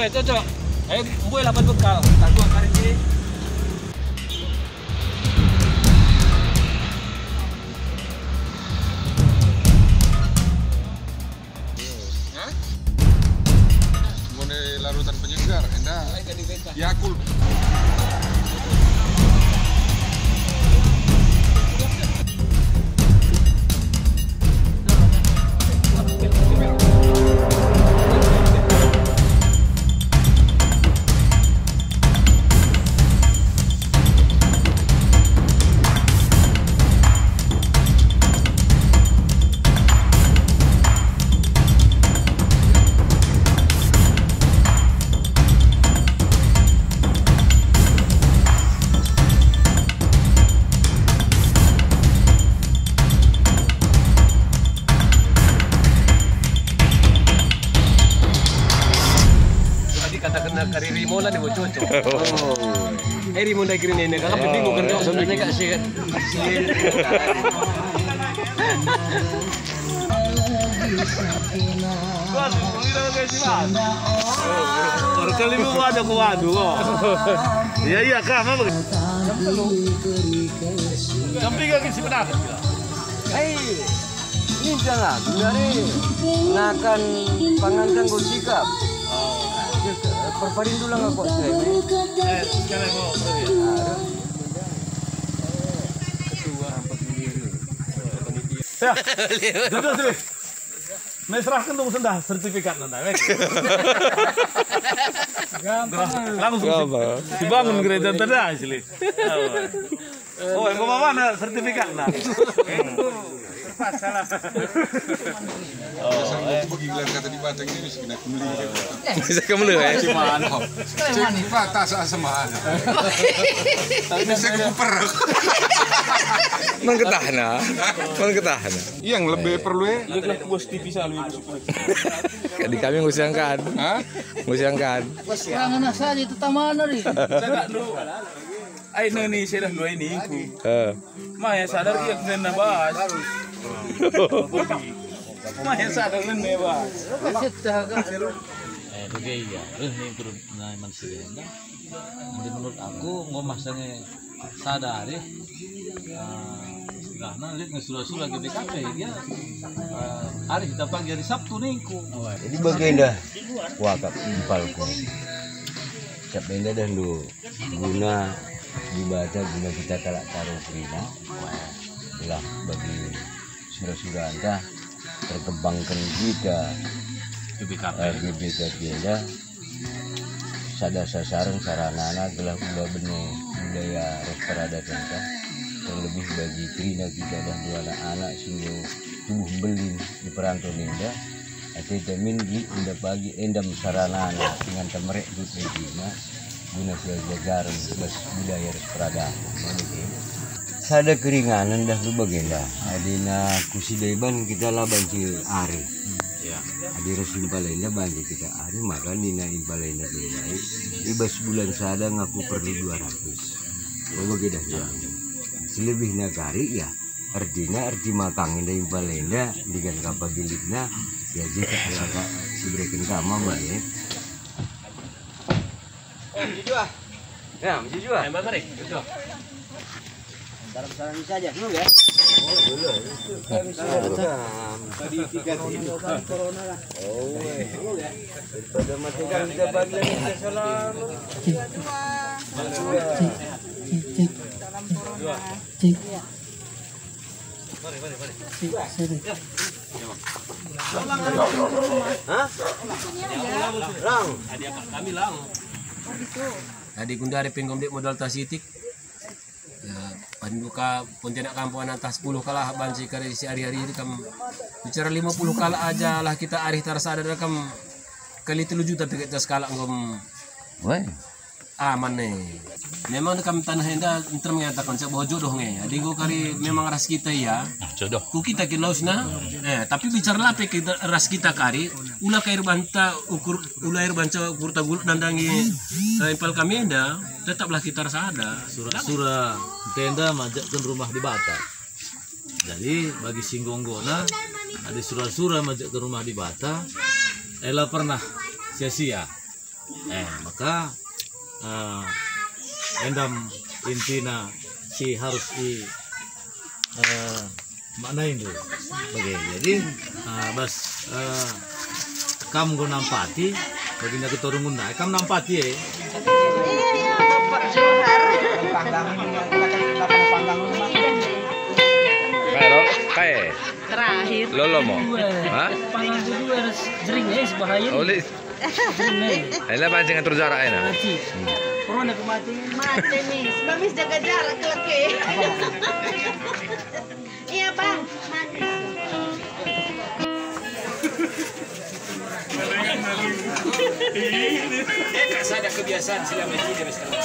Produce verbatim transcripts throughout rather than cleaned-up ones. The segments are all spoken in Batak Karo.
Eh, cocok. Eh, mbue lapan bekal. Tangguh kari ini. Hah? Ngone larutan penyegar, enda. Yakult. Jadi kata kena kari rimo lah dia cocok. Oh. Eh, rimo ndai kiri nene, kakak bingung kan kau sambil neka sih kan. Baru kali mau ada ku waduh, oh. Iya, iya, Kak, apa? Jam tiga ke si penat. Hei, ini jangan, dari nakan pangan kan kau sikap. Perparin dulu nggak kok, saya. Eh, sekarang mau. Ya. Duduk sini. Nih, serahkan dong sendah sertifikat nanda, weh. Gampang. Langsung si-, Gampang. Dibangun gereja nanda asli. Oh, engko mana sertifikat nah? Terpaksa lah. Oh, eh. Bagi gelar kata di Batak ini miskin aku meli. Bisa kemelu, eh? Cuma anu. Cek patah sa semana. Tapi bisa kuper. Mengketahna. Mengketahna. Yang lebih perlu, eh? Dia kena puas tipis alu itu sepuluh. Di kami ngusiangkan. Hah? Ngusiangkan. Pas kurang anak saja itu tamana nih. Ai neni sedah dua ini ku. Eh. Maya sadar ia kena bas. Maya sadar kena bas. Kasih dah kan. Eh, bagi iya. Eh, ini turun, nah, manusia enda. Jadi menurut aku, enggo masa nge sadar, eh. Ah, istilahna lit nge sura-sura G B K P, dia, eh, hari kita pagi hari Sabtu ningku. Jadi bagenda wakap impalku. Cap enda dah lu guna Dibata, guna kita kalak Taro kerina. Gelah bagi sura-sura enda terkembangkan kita, G B K P. Eh, G B K P enda sada sasaran saranana gelah ula bene budaya ras peradaten ka, terlebih bagi kerina kita dah dua anak-anak si enggo tubuh mbelin di perantau enda, ateta min gi enda pagi endam saranana dengan temerek dut kerina guna siajar-ajaren bas budaya ras peradaten. Sada keringanen dah lu bagenda. Adina kusida iban kita la banci ari. Ya. Adi ras impal enda banci kita ari, maka nina impal enda ndai, i bas bulan sada ngaku perlu dua ratus. Oh, bage dah. Ya. Selebihna kari, ya. Ertina erti makang enda impal enda, ndigan kapa gilitna, ya, je ka si bereken kama, Mbak, ya. Oh, maju ah. Ya, maju ah. Ayo, Mbak, mari. Betul. Salam-salam saja dulu ya. Oh, dulu. Salam. Tadi tiga kali corona lah. Oh, iya. Daripada mati kan kita balik ke salam. Cek, cek, cek, cek. Salam corona. Cek. Mari, mari, mari. Cek, satu. Hah? Lang. Tadi gundari pe enggo mbelin modal tah sitik. Ya, paling buka pontianak kampung anak tah sepuluh kalak banci kari si ari-ari kam bicara lima puluh kalak aja lah kita ari tarsada kam kali telu juta pe kita sekalak enggo. Weh. Aman ne. Memang kam tanah enda nterem ngatakan cak bahwa jodoh nge. Adi enggo kari memang ras kita ya. Nah, jodoh. Ku kita kin lausna. Eh, tapi bicara lape kita ras kita kari, ula kair banta ukur, ula air banca ukur tagul nandangi, eh, impal kami enda, tetaplah kita ras ada. Sura-sura tenda majakken rumah Dibata. Jadi bagi singgonggona, adi sura-sura majakken rumah Dibata, ela pernah sia-sia. Eh, maka, eh, endam intina si harus i, eh, maknaindu. Oke, jadi, eh, bas, eh, kam enggo nampati, bagi nda keturungun ndai, kam nampati, eh? Iya, iya, Pak Johar. Kae lo, kae. Terakhir. Lolo mo? Hah? Pangan dua jering, eh, sebahaya. Oleh. Alah, pancing atur jarak, ya, nah. Mati. Hmm. Corona ku mati. Mati nih, sebab mis jaga jarak kelek, ya. Iya, Bang. Mati. Eh, Kak, saya ada kebiasaan selama ini dari sekarang.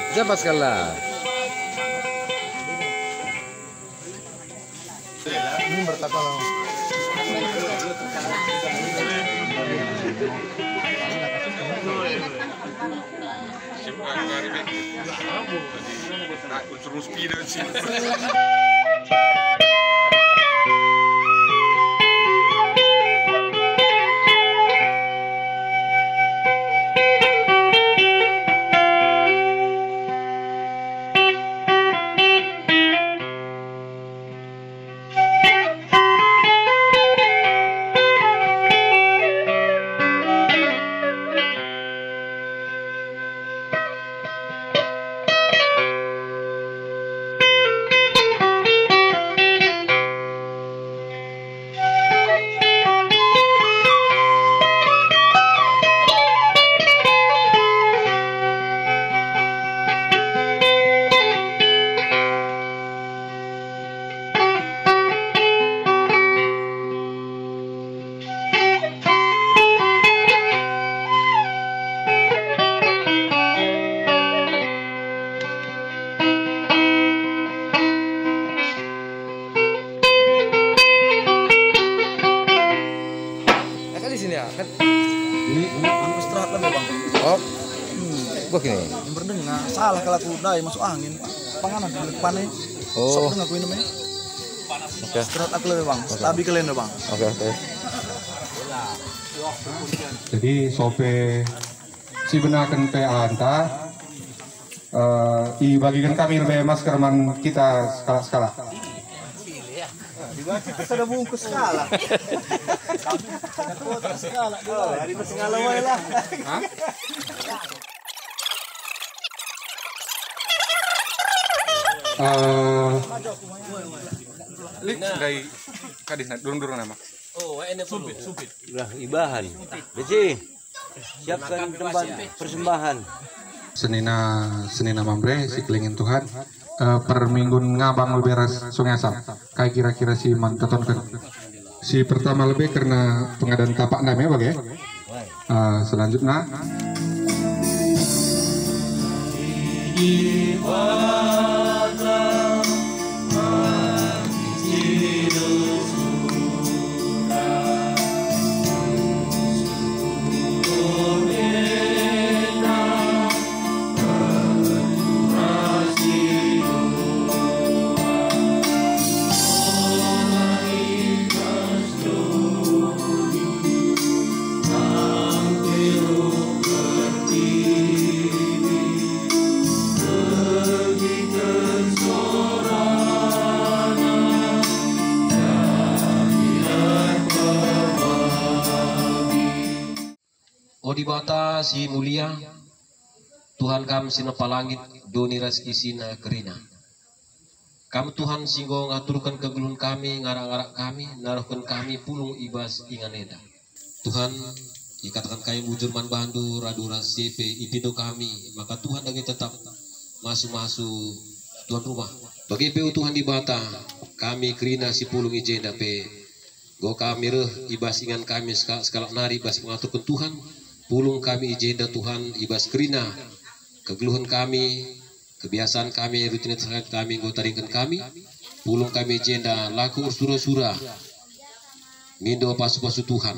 Siapa sekali? Ini bertakal. Aku terus pindah sih. Kali sini ya, kan? Ini, ini, ini istirahat lebe, Bang. Oh. Hmm. Gua gini. Yang berdengar, salah kalau aku dai masuk angin. Panganan di depan nih. Oh. Sok dengar aku ini, men. Oke. Istirahat aku lebe, Bang. Oke. Stabil kalian, Bang. Oke, oke. Jadi, sope si benaken pe anta, eh, ibagiken kami lebe masker man kita sekalak-sekalak. Dibaca kita sudah bungkus sekalak. Ada kuota sekalak. Oh, hari masih ngalau wae lah. Hah? Eh, Lik, ndai kadih na, durung-durung nama. Oh, ini sumpit, sumpit. Lah, ibahan. Beci. Siapkan tempat persembahan. Senina, senina Mamre, si kelingin Tuhan, eh, perminggun ngabang lebe ras Sungai Asam. Kai kira-kira si man ketonken? Si pertama lebe kerna pengadaan kapak ndai me bage. Eh, selanjutnya. O Dibata si mulia, Tuhan Kam si nepa langit, doni ras isina kerina. Kam Tuhan si enggo ngaturken kegeluhen kami, ngarak-ngarak kami, naruhken kami pulung i bas ingan enda. Tuhan, ikataken kai bujur man bandu, radu ras si pe ipindo kami, maka Tuhan dage tetap masu-masu tuan rumah. Bage pe, o Tuhan Dibata, kami kerina si pulung i jenda pe, enggo kami reh i bas ingan kami seka-, sekalak nari bas pengaturken Tuhan, Pulung kami i jenda Tuhan i bas kerina kegeluhen kami, kebiasaan kami, rutinitas kami enggo taringken kami. Pulung kami i jenda lako ersura-sura, mindo pasu-pasu Tuhan.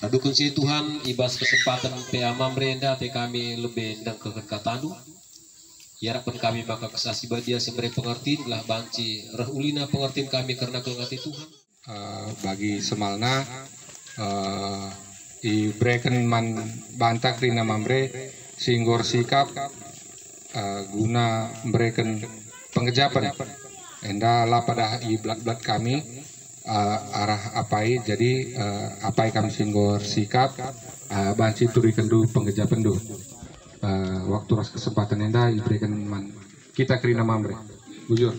Raduken si Tuhan, i bas kesempaten P A Mamre enda ate kami lebe ndengkehken kataNdu. Iarapken kami maka Kesah Si Badia si mere pengertin, gelah banci reh ulina pengertin kami kerna keleng ate Tuhan. Eh, bagi semalna, eh, ibereken man banta kerina Mamre si enggo ersikap, eh, guna mbereken penggejapen. Enda la padah i belat-belat kami, eh, arah apai, jadi, eh, apai kami si enggo ersikap, eh, banci turikenndu penggejapenndu. Eh, waktu ras kesempatan enda ibereken man kita kerina Mamre. Bujur.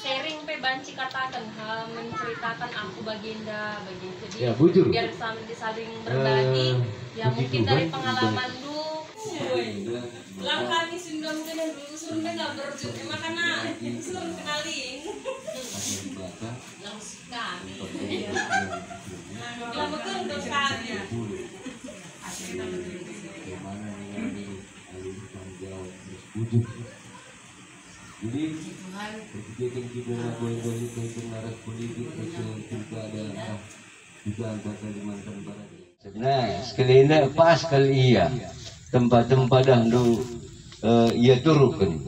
Sharing pe banci kataken, ha, menceritakan aku baginda, begitu. Jadi, ya, bujur. Biar sam-, saling berbagi. Eh, ya, begitu mungkin dari kan? Pengalaman dulu. Woi, langkah ni sindang kena dulu, suruh dengar berjun, eh, makana suruh kenalin. Langsung kami. Lama kan udah kami. Bagaimana mengambil alih tanggung jawab terus wujud. Jadi, Tuhan, perhatikan kita nak boleh balik ke pengarah politik, ke pilkada, ah, kita antar Kalimantan Barat. Nah, sekali enda pas kal ia, tempa-tempa dahndu, eh, ia turutken.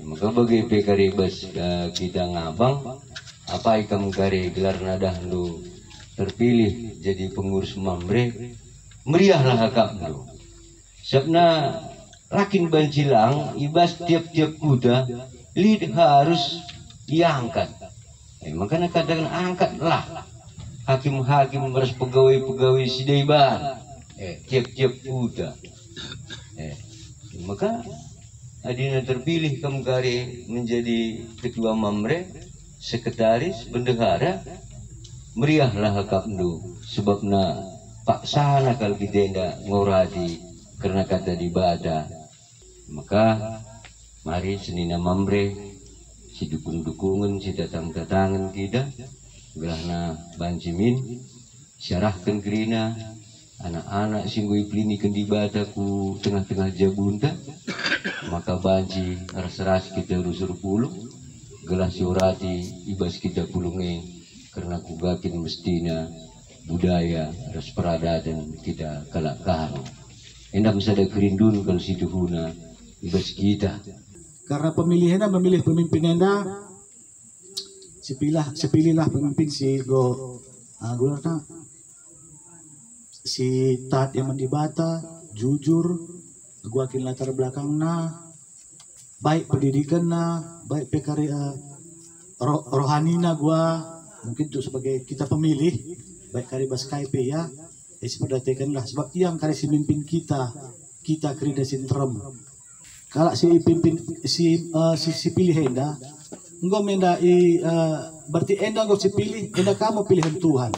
Maka bage pe kari bas, eh, kita ngabang, apai kam kari gelarna dahndu terpilih jadi pengurus Mamre, meriahlah akapndu. Sabna la kin banci lang i bas tiap-tiap kuta lit harus iangkat. Eh, makana kataken angkatlah hakim-hakim ras pegawai-pegawai si deban, eh, tiap-tiap kuta. Eh, maka adina terpilih kam kari menjadi ketua Mamre, sekretaris, bendahara, meriahlah akapndu, sebabna paksana kal kita enda ngorati kerna kata Dibata. Maka mari senina Mamre, sidukung-dukungen, sitatang-tatangen kita, gelahna banci min siarahken kerina anak-anak si enggo ipeliniken Dibata ku tengah-tengah jabunta, maka banci ras-ras kita rusur pulung, gelah siorati i bas kita pulung e, kerna kuga kin mestina budaya ras peradaten kita kalak Karo. Enda me sada kerindun kal si tuhuna i bas kita. Karena pemilihan memilih pemimpin enda, Sipilah, sipilihlah pemimpin si go, ah, gelarna, si taat man Dibata, jujur, agu kin latar belakangna, baik pendidikanna, baik pe kari, eh, roh-, rohanina gua, mungkin untuk sebagai kita pemilih, baik kari bas kai pe ia, ya, siperdatekenlah, sebab ia kari si mimpin kita, kita kerina si nterem. Kalak si ipimpin, si, eh, si, sipilih enda, enggo me enda i, eh, berarti enda enggo sipilih, enda ka me pilihan Tuhan.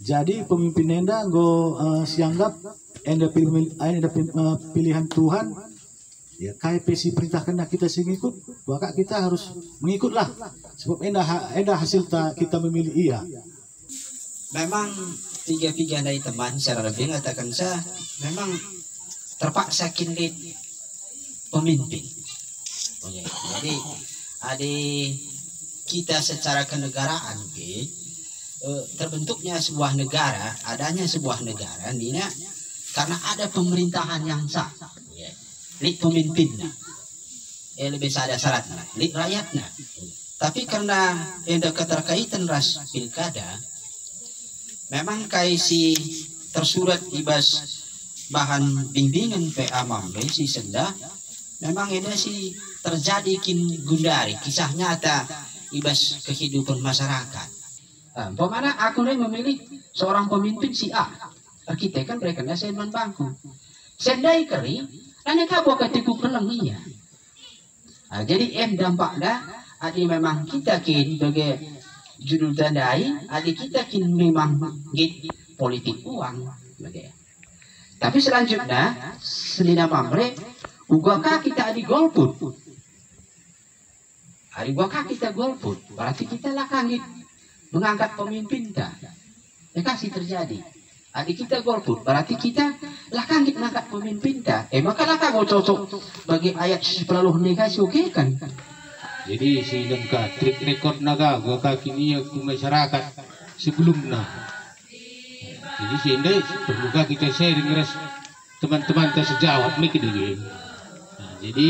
Jadi pemimpin enda enggo, eh, sianggap enda pilih, enda pil-, eh, pilihan Tuhan. Ya, kai pe si perintahkenna kita si ngikut, maka kita harus mengikutlah. Sebab enda ha-, enda hasilta kita memilih ia. Memang piga-piga ndai teman secara lebih ngatakenca memang terpaksa kin lit pemimpin. Oke, jadi adi kita secara kenegaraan, oke, eh, terbentuknya sebuah negara, adanya sebuah negara, nina karena ada pemerintahan yang sah. Oke. Lit pemimpinna. Eh, lebih sada syaratna, lit rakyatna. Tapi karena enda keterkaitan ras pilkada, memang kai si tersurat i bas bahan bimbingen P A Mamre si sendah, memang enda si terjadi kin gundari, kisah nyata i bas kehidupan masyarakat. Ah, umpamana aku ndai memilih seorang pemimpin si A, erkiteken berekenna sen man bangku. Sen ndai keri, lanai ka buah katiku keleng ia. Ah, jadi en dampakna, adi memang kita kin bage judulta ndai, adi kita kin memang nggit politik uang, bage. Tapi selanjutnya, senina Mamre, uga ka kita adi golput. Adi uga ka kita golput, berarti kita la ka nggit mengangkat pemimpinta. Ya ka si terjadi. Adi kita golput, berarti kita lah kangit nangkap pemimpinta. Eh, maka lah kanggo cocok bagi ayat sepuluh nega si oge kan. Jadi si lengkap track record naga gua kaki nia ku masyarakat sebelumna. Jadi si enda perlu ka kita sharing ras teman-teman ta sejawat mik dege. Nah, jadi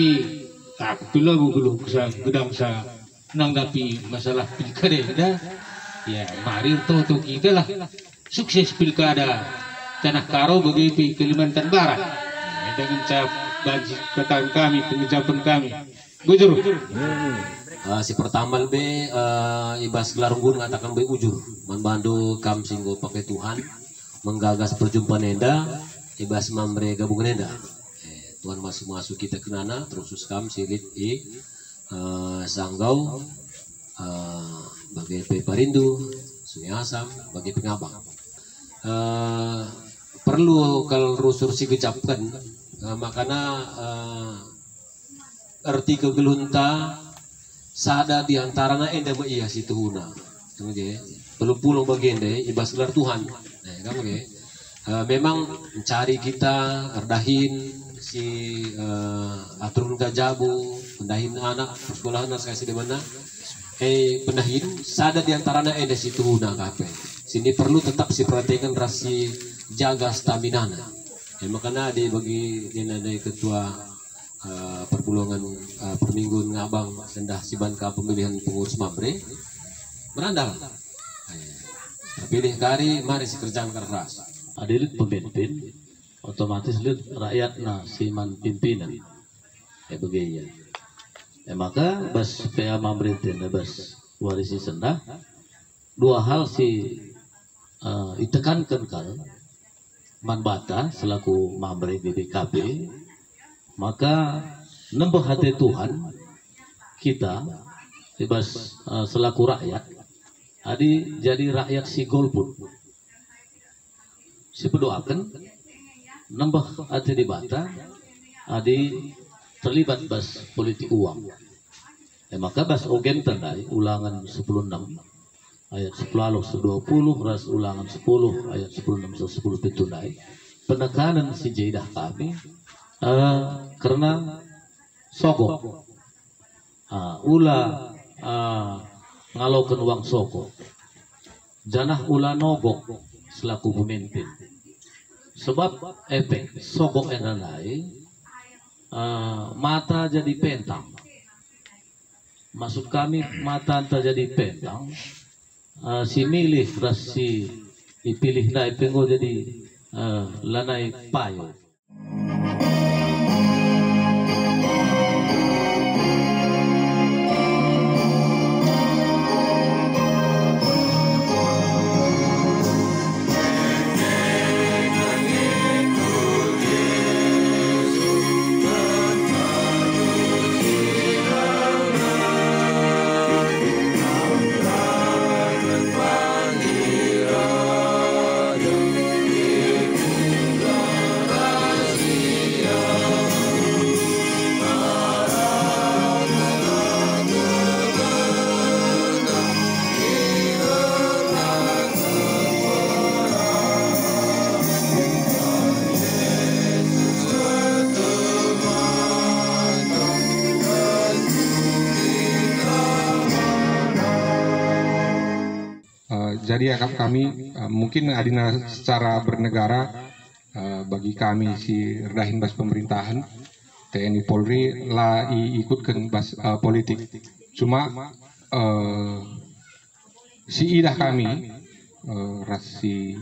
aku tu lah gulung sa gedang sa nanggapi masalah pilkada enda. Ya, mari ertoto kita lah. Sukses pilkada Tanah Karo bagi pe Kalimantan Barat. Ya, dengan cap banci katakan kami, pengucapan kami. Bujur. Ah, si pertama lebe, eh, i bas gelar nggun ngataken be ujur. Man bandu kam si enggo pake Tuhan menggagas perjumpaan enda, i bas Mamre gabungen enda. Eh, Tuhan masu-masu kita kenana, terkhusus kam si lit i, eh, Sanggau, eh, bage pe Parindu, Sungai Asam, bage pe Ngabang. Eh, perlu kal rusur si gejapken, eh, makana, eh, erti kegeluhenta sada di antarana enda me ia si tuhuna. Kan bage, pelupulung bagenda i bas gelar Tuhan. Nah, kan bage. Eh, memang mencari kita erdahin si, eh, aturken ka jabu, pendahin anak, persekolahen, sekalak si demena. Eh, pendahin sada di antarana enda si tuhuna ka pe. Si perlu tetap si perhatikan ras si jaga staminana. Eh, makana adi bagi nina ketua, eh, perpulungen, eh, perminggun Ngabang sendah si ban ka pemilihan pengurus Mamre, merandal. Eh, terpilih kari, mari si kerjaken keras. Adi lit pemimpin, otomatis lit rakyatna si man pimpinan. Eh, bage ia. Eh, maka bas P A Mamre enda bas wari si sendah, dua hal si, eh, itekanken kal man banta selaku Mamre B P K P, maka nembeh ate Tuhan kita i bas, eh, selaku rakyat, adi jadi rakyat si golput, si pedoaken, nembeh ate Dibata, adi terlibat bas politik uang. E maka bas ogenta ndai, Ulangen sepuluh enem ayat sepuluh alu seh dua puluh ras Ulangen sepuluh ayat sepuluh enem seh sepuluh pitu ndai, penekanen si je idah kami, eh, kerna sogok. Ah, ula, ah, ngaloken uang sogok, janah ula nogok selaku pemimpin. Sebab efek sogok enda ndai, ah, mata jadi pentang. Maksud kami, mata enta jadi pentang, eh, si milih ras si ipilih ndai pe enggo jadi, eh, lanai payo. Eh, jadi akap kami, eh, mungkin adina secara bernegara, eh, bagi kami si erdahin bas pemerintahan, T N I Polri la iikutken bas, eh, politik. Cuma, eh, si idah kami, eh, ras si,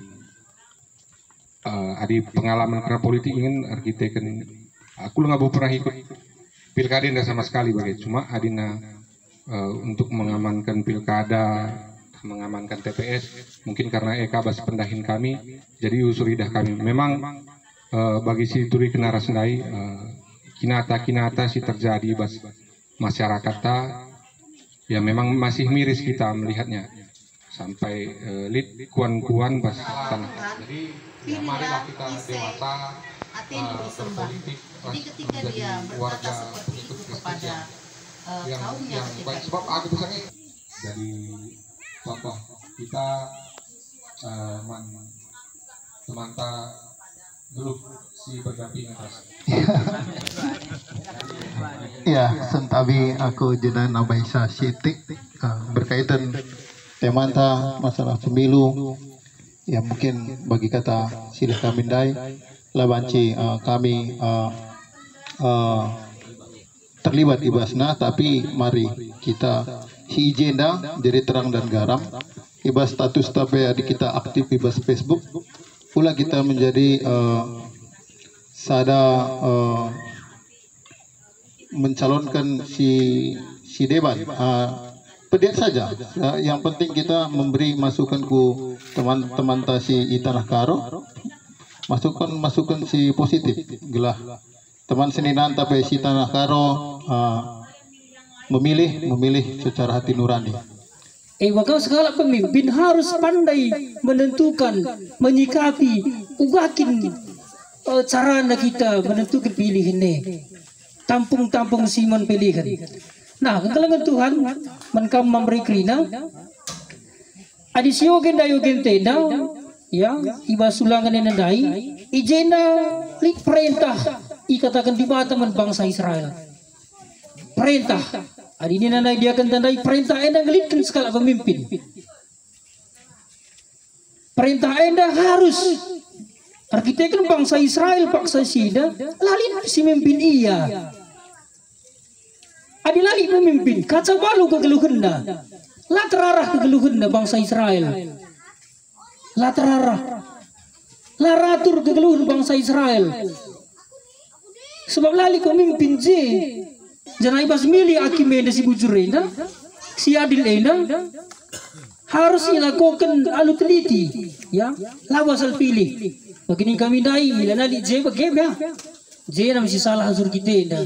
eh, adi pengalaman kerna politik ingin erkiteken, aku labo pernah ikut pilkada enda sama sekali bage, cuma adina, eh, untuk mengamankan pilkada, mengamankan T P S, mungkin karena e ka bas pendahin kami, jadi usur idah kami. Memang, eh, bagi si turi kena ras ndai, eh, kinata-kinata si terjadi bas masyarakat ta, ya memang masih miris kita melihatnya. Sampai, eh, lit kuan-kuan bas tanah. Jadi, ya, marilah kita dewasa, eh, berpolitik, jadi ketika dia berkata seperti itu kepada, eh, yang, kaumnya yang ketika baik. Sebab aku misalnya jadi tokoh kita, eh, man-, temanta geluh si berdampingan ras. Ya, sentabi aku jenda nambahisa sitik, eh, berkaitan temanta masalah pemilu. Ya, mungkin bagi kata silih kami ndai, la banci, eh, kami, eh, eh, terlibat i basna, tapi mari kita si i jenda jadi terang dan garam. I bas status ta pe adi kita aktif i bas Facebook, ula kita menjadi, eh, sada, eh, mencalonkan si, si deban. Eh, pediat saja. Eh, yang penting kita memberi masukan ku teman-teman ta si i Tanah Karo, masukan-masukan si positif, gelah teman seninanta pe si Tanah Karo, eh, memilih, memilih secara hati nurani. Eh, maka sekalak pemimpin harus pandai menentukan, menyikapi, uga kin, eh, carana kita menentukan pilihen e. Tampung-tampung si man pilihen. Nah, kekelengen Tuhan, man kam Mamre kerina, adi siogen dayo gentena, ya, i bas ulangen enda ndai, i jenda lit perentah ikataken Dibata man bangsa Israel. Perentah. Adi nina nai diaken tandai perentah enda ngelitken sekalak pemimpin. Perentah enda harus erkiteken bangsa Israel paksa sida, la lit si mimpin ia. Adi la lit pemimpin, kaca balu kegeluhenna. La terarah kegeluhenna bangsa Israel. La terarah. La ratur kegeluhen bangsa Israel. Sebab la lit pemimpin je. Janah i bas milih akim enda si bujur enda, si adil enda, harus ilakoken alu teliti, ya, labo asal pilih. Bagi nina kami ndai, ila nali je bage, ya. Je nam si salah asur kita enda.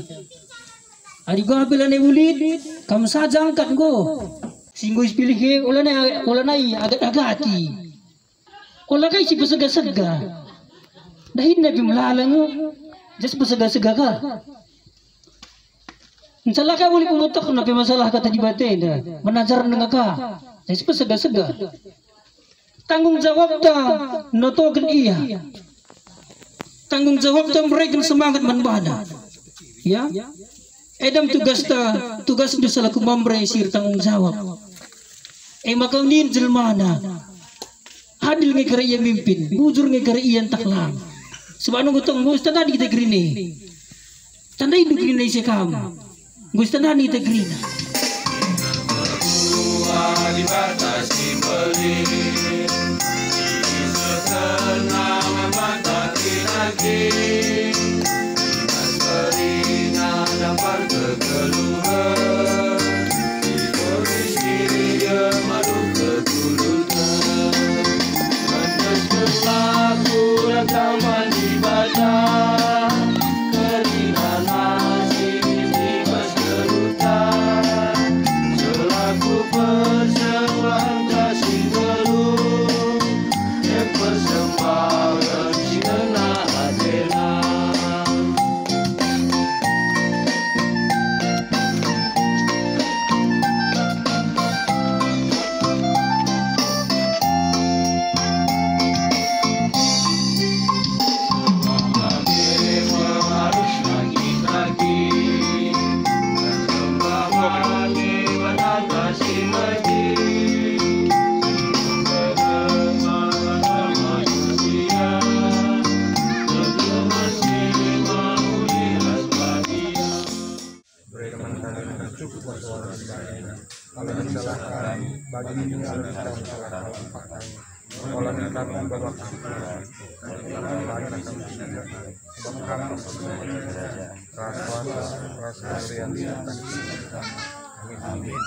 Adi bage la nai ulit, kam saja angkat enggo. Si enggo ipilih e, ola nai, ola nai agat-agati. Ola kai si pesega-sega. Dahinna pe melala nge, jas pesega-sega ka. Ncalaka uli pemetehna pe masalah kata Dibata enda, menajar nge ka, jas pesega-sega. Tanggung jawabta notoken ia. Tanggung jawabta mereken semangat man bana. Ya. Enda me tugasta, tugasndu selaku Mamre si ertanggung jawab. E maka nin jelmana, adil nge kari ia mimpin, bujur nge kari ia ntah lang. Sebab nunggu tong, enggo sitandai kita kerina. Tandaindu kerina ise kam. Enggo sitandai kita kerina. Dibata si mbelin, isesenna man banta kin agi. Inas kerina nampar kegeluhen, iboris diri ia malu ketuduhen. Mendesken laku rentaman Dibata, kerina nasib i bas geluhta. Selaku persembahen kasih nggeluh, persembahen si ngena atena. Beri teman kami cukup bersuara sebaik. Kami menyerahkan bagi ini alat kita menyerahkan empat kali. Olah kami babak kami. Kami bagi kami. Sebab kami semua ras kuasa, ras kemuliaan. Amin.